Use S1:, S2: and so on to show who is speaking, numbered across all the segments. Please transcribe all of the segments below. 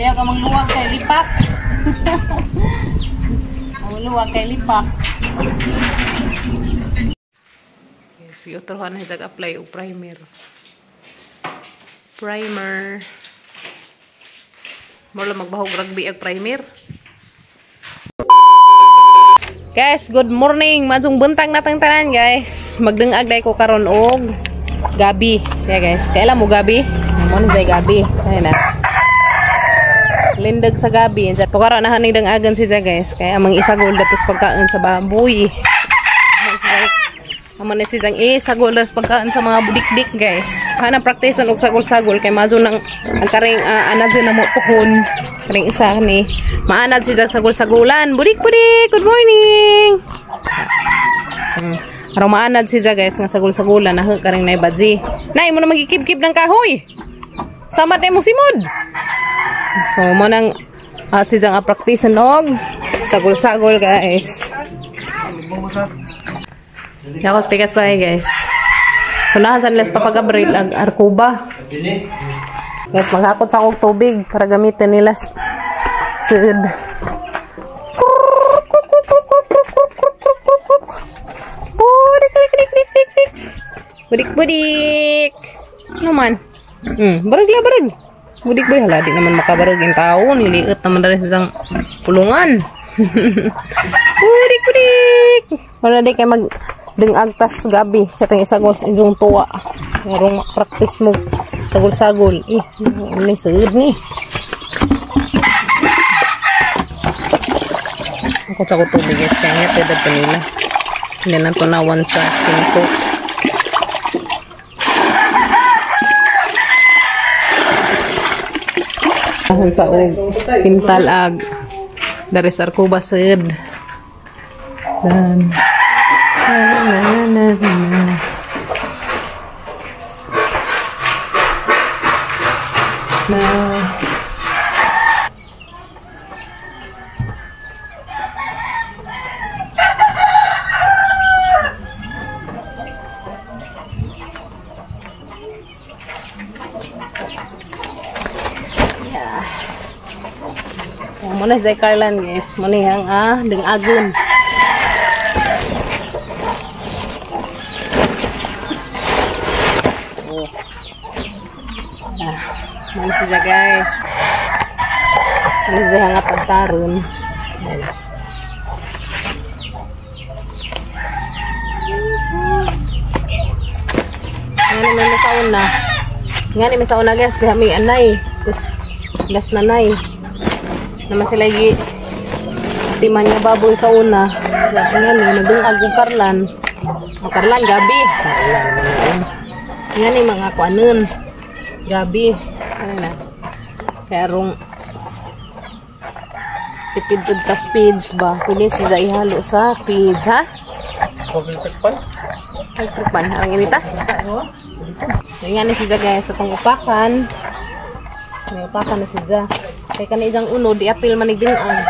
S1: Ayaw ka mangluwa kay lipak. Mangluwa kay lipak. Sige, utrohan na siya apply og primer. Primer. Mura magbahog rugby ag primer. Guys, good morning. Madsong buntag natang tanan, guys. Magdungag day ko karon og gabi. Kaya guys, kailan mo gabi? Mo ni jay gabi. Ayun na. Lindag sa gabi. To karon na haning dangagan siya, guys. Kaya amang isagol datos pagkaon sa baboy. Amo na si Zang isagol datos pagkaon sa mga budikdik, guys. Kana practice og sagol-sagol kay mazo nang ang karing anad na mo tuhon. Karing isa ni maanad si Zang sagol-sagulan. Budik-budik, good morning. Aron maanad si Zang, guys, nga sagol-sagulan na karing nay badzi. Nay mo na magikib-kib ng kahoy. Samat na mo simod. So mo nang si Zang practice og sagol-sagol, guys. Ako speakers pa, guys. So nahan sa nila Papa Gabriel ang Arcuba. Guys, maghakot sa akong tubig para gamitin nila. Sud. Budik budik budik budik. Budik budik. Ano man? Barag la barag. Budik budik hala di naman makabarag yung tao, niliit naman dali sa isang pulungan. Budik budik. Wala di kay mag dengagtas gabi katong isagol sa iyong tuwa. Merong practice mo sagol-sagol. Eh, ano sud ni. Ako sa ko tubig, guys, kaya nga teda nila. Hindi na tunawan sa skin ko. Ahon sa og pintal ag daris Arcuba sud. Dan na na na na. Na. Yeah. So, muna si Carlan, guys. Muna yang dengagon. Ano siya, guys? Ano siya nga tagtaron? Nga ni may sauna. Nga ni may sauna, guys. Diha may anay. Tapos, last nanay. Naman sila gi timan nga baboy sa una. Nga ni, nagdungag og karlan. O karlan, gabi. Nga ni mga kuanon. Gabi. Ano na? Kaya rong tipid ta speeds ba? Pwede siya ihalo sa feeds, ha? Ay, trikpan. Ang inita? So, nga ni siya, guys, sa itong upakan. May upakan na siya. Kaya kani isang uno, di apil manig dingang.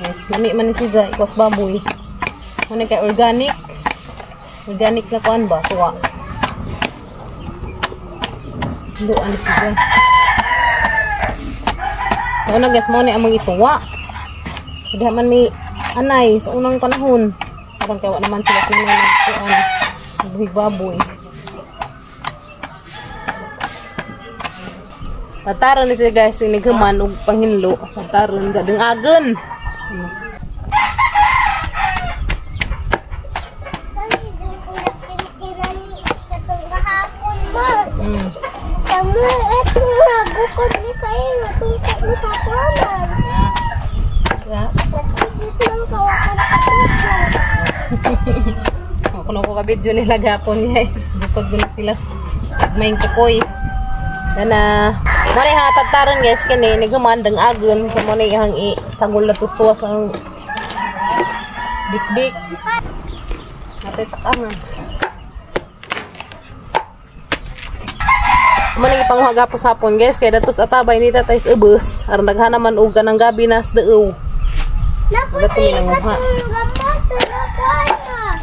S1: Yes, nami man siya, ikos baboy. Ano kay organic? Organic na kuan ba? Tuwa. Luan siya. So, una, guys, mo ni among ituwa. So, diha man may anay sa unang panahon. Aron kay wa naman sila kuno nagkuan. Buhig baboy. Tataron ni siya, guys, inighuman og panghinlo. Tataron ga dengagon. Kuno ko ka video nila gapon, guys. Bukod gulo sila. May kukoy. Dana. Mo ni hatad taron, guys, kini nighuman dangagon kay mo ni ihang i sagol na tustuwas ang dikdik. Natay takangan. Mo ni ipanguha gapos hapon, guys, kay datos atabay ni tatay sa ubos. Aron daghan naman og kanang gabi nas deuw.
S2: Napunta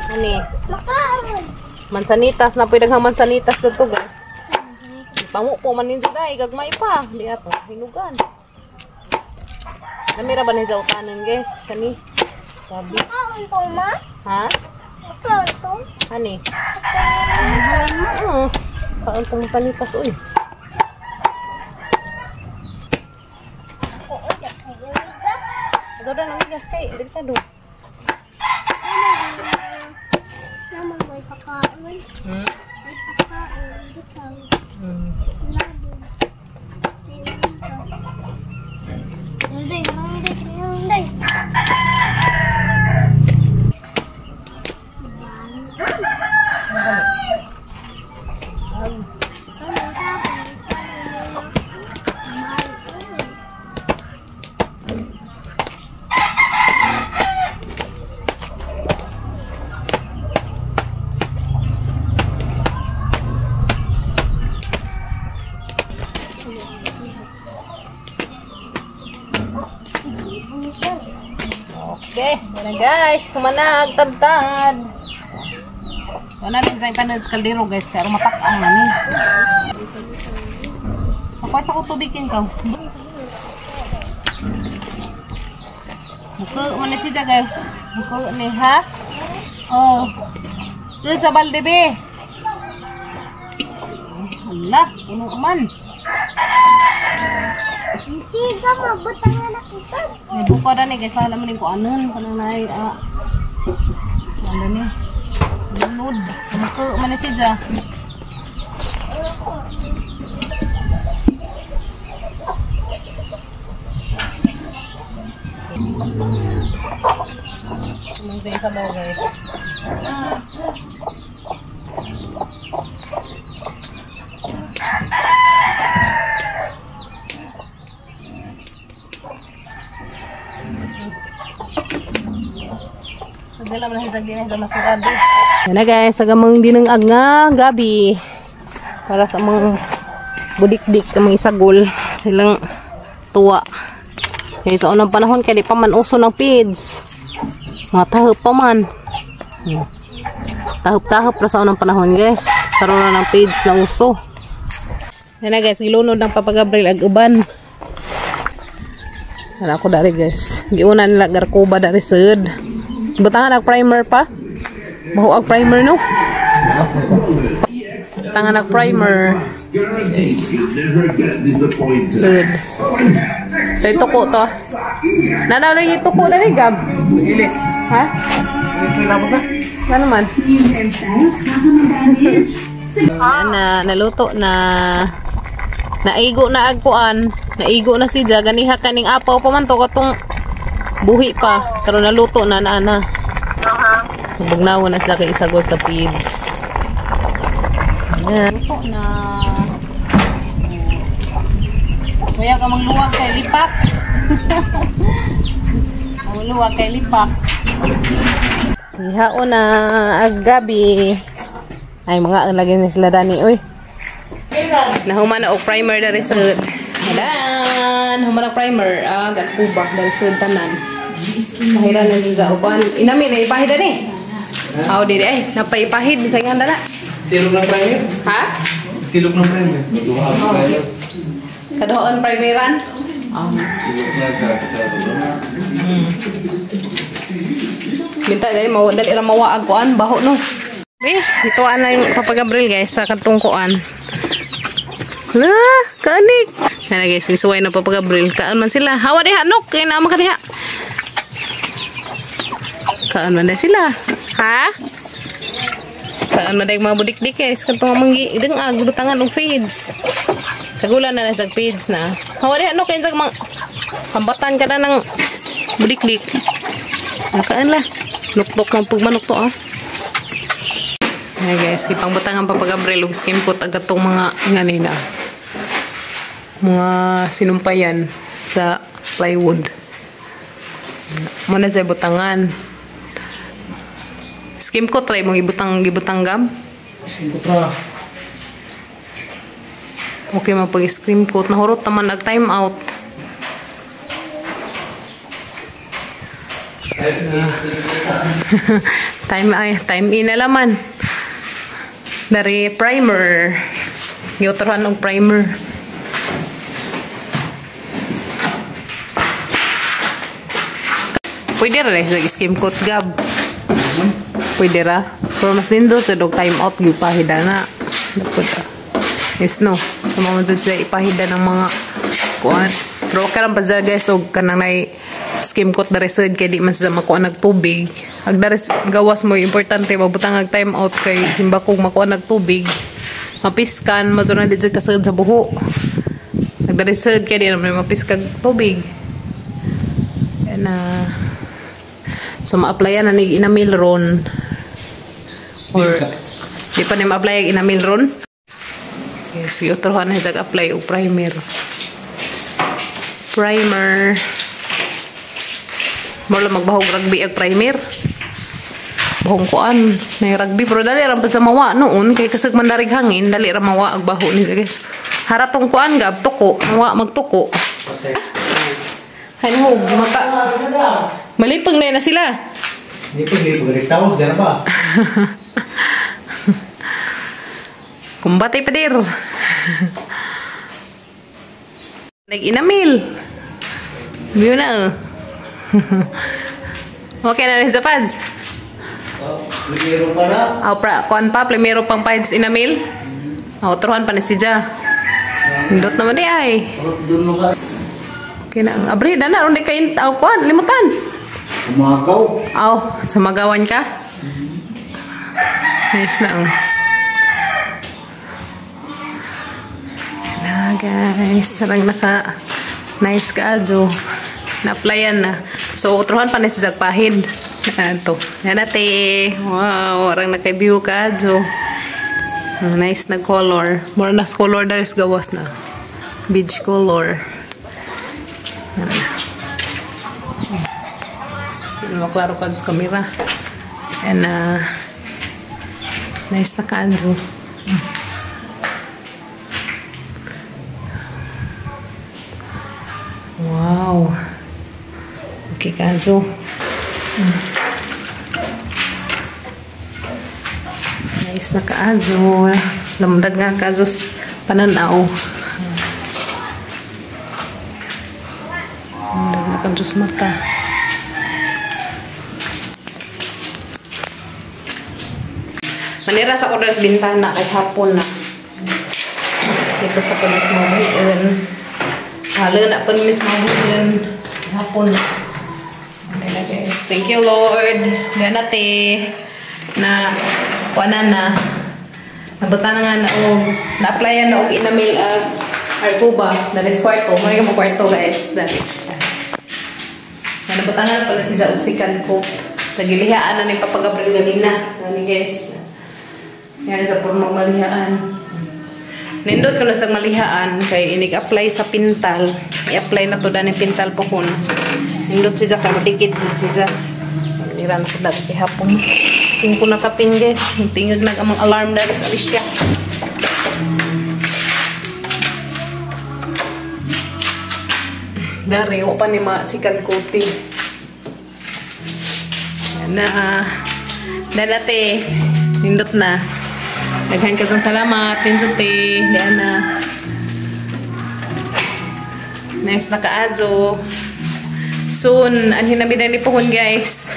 S1: Ani? Mansanitas. Napoy daghang mansanitas dito, guys. Pango po man ninyo dai gagmay pa. Di ato hinugan. Namira ba ni sa utanan guys? Kani. Sabi.
S2: Kaon to ma?
S1: Ha?
S2: Kaon to?
S1: Ani? Oo. Kaon tong panikas uy.
S2: Oo, kayo migas.
S1: Ato na migas kay delikado.
S2: Naman may pakaon. May pakaon. Butang. Hindi, hindi, hindi.
S1: Okay, yan na guys, sumanag, tadtad. Wala din sa ipanod sa kaldero guys, pero matakang na ni. Pakuha sa ko tubig yun ka. Buko, mana siya guys. Buko ni ha? Oh. So, sa balde be. Hala, puno man.
S2: Siga, mabutang na nakita.
S1: May buko na ni guys, alam mo din kung anon. Kanang naay, ano ni? Lunod. Buko, mana siya. Anong sa isa mo guys? Yan na guys, agamang dinengag nga gabi para sa mga budikdik, mga isagol silang tuwa. Kaya sa unang panahon kaya di pa man uso ng feeds, mga tahop pa man. Tahop-tahop na sa unang panahon guys, karon na ng feeds na uso. Yan na guys, gilunod ng Papa Gabriel ag uban. Yan ako dari guys, giuna nila garkuba dari sud. Butangan ag primer pa. Baho ag primer no. Butangan ag primer. Sud. So ituko to. Nanaw lagi ituko dali Gab.
S3: Ilis.
S1: Ha? Ano man? Na naluto na. Naigo na ag kuan. Naigo na si Ja ganiha kaning apaw pa man to katong buhi pa pero naluto na na na. Bugnaw na sila kay isagol sa feeds. Ayan. Luto na. Kuya ka mangluwa kay lipak. Mangluwa kay lipak. Ihaon na ag gabi. Ay mga lagi na sila dani oy. Nahuman na og primer dari sa Dan, human na primer ag alkuba dari sa tanan. Mahira na siya sa ukuan. Inami na ipahid ani. Aw di ay napaipahid sa ingan dana.
S3: Tilok ng primer?
S1: Ha?
S3: Tilok ng primer.
S1: Kadoon primeran? Oh. Binta dali mawa dali ra mawa ag kuan baho no. Eh, ituan na yung Papa Gabriel guys sa katong kuan. La, kaanik. Nana guys, isuway na Papa Gabriel. Kaan man sila. Hawa diha nok, kay naa man ka diha. Kaan man na sila. Ha? Kaan man dai mga budikdik guys, katong manggi dengag butangan og feeds. Sagulan na na sa feeds na. Hawa diha nok kay sa mga hambatan ka na ng budikdik. Kaan la. Nuktok man pugmanok to ah. Hey guys, ipangbutangan Papa Gabriel og skimpot agad tong mga nganina. Mga sinumpayan sa plywood. Muna sa butangan. Skim coat try mong ibutang gibutang gam.
S3: Skim coat ra.
S1: Okay man pag skim coat nahurot taman ag time out. Time ay time in na laman. Dari primer. Giutrahan og primer. Pwede ra sa skim coat gab. Pwede ra. Pero mas nindot sa dog time out gipahida na. Dapat. Yes no. Sama man sa ipahida ng mga kuan. Pero okay lang pa dyan guys og kanang nay skim coat dere sad kay di man sa makuha nagtubig. Ag dere gawas mo importante mabutang ag time out kay simba kog makuha nagtubig. Mapiskan mo na di jud kasud sa buho. Ag dere sad kay di naman mapiskag tubig. Yan na. So ma-applyan na ni enamel ron. Or di pa ni ma-apply ang enamel ron. Yes, giutrohan na jag apply og primer. Primer. Mura magbahog rugby ag primer. Bahong kuan na rugby pero dali ra pud sa mawa noon kay kasag mandarig hangin dali ra mawa ag baho ni guys. Haratong kuan gab tuko, mawa magtuko. Hanhog maka malipang na sila.
S3: Lipag taos dyan ba?
S1: Kumbate pa dir. Nag-inamil. View na eh. Okay na rin sa pads.
S3: Primero pa na.
S1: Aw, pra, kuan pa, primero pang pads inamil. Aw, truhan pa na si Ja. Indot naman di ay. Okay na. Abri, dana, ron di kayo, aw, kuan, limutan.
S3: Sumagaw.
S1: Aw, sumagawan ka? Nice na, oh. Na, guys. Sarang naka, nice ka, adyo. Na-applyan na. So, utruhan pa na si Jagpahid. Ito. Yan ate. Wow, warang naka-view ka, adyo. Nice na color. More na color daris gawas na. Beige color. Yan na. Hindi maklaro ka sa camera. And, nice na ka-adyo. Wow. Okay, ka-adyo. Nice na ka-adyo. Lamdag nga ka-adyo pananaw. Lamdag na ka-adyo sa mata. Manira sa kodas bintana kay hapon na. Dito sa kodas mabuhin. Halo na pun miss mabuhin. Hapon na. Okay guys. Thank you Lord. Yan ate. Na kuana na. Nabutan na nga na og na-applyan na og enamel ag Arcuba. Dalis kwarto. Muna ka mo kwarto guys. Dali. Nabutan na pala siya og second coat. Nagilihaan na ni Papa Gabriel ganina. Gani guys. Yan sa purmang malihaan. Nindot ko na sa malihaan kay inig-apply sa pintal. I-apply na to dani pintal po kun. Nindot siya kay madikit jud siya. Nira na ko dati kay hapon. 5 na kapin guys. Tingog nag amang alarm dali sa Alicia. Dari o pa ni ma-second coating. Yan na. Dalate. Nindot na. Daghan ka dyan salamat. Nindot eh. Diyan na. Nice na kaadyo. Soon, anhin namin na ni Pohon guys.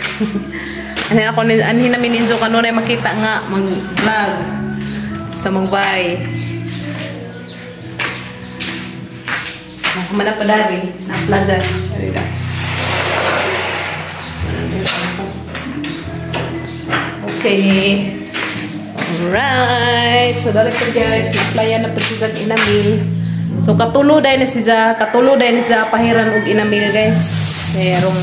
S1: Anhin ako, anhin namin ninjo kanunay makita nga mag-vlog sa Mumbai. Kumala pa dari. Na-upload dyan. Okay. Alright. So, dali po guys. Na-applyan na po siya enamel. So, katulo dahil na siya. Katulo dahil na siya pahiran og enamel guys. Kaya rong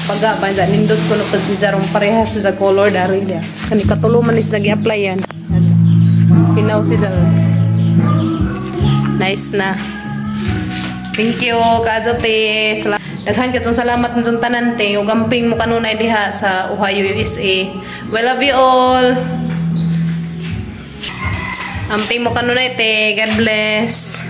S1: baga ba. Nindot ko na po siya rong parehas siya color dari niya. Kani katulo man siya gi-applyan. Sinaw siya. Nice na. Thank you, Kajote. Daghan katong salamat nitong tanan te. Ug amping mo kanunay diha sa Ohio, USA. We love you all. Amping mo kanunay te. God bless.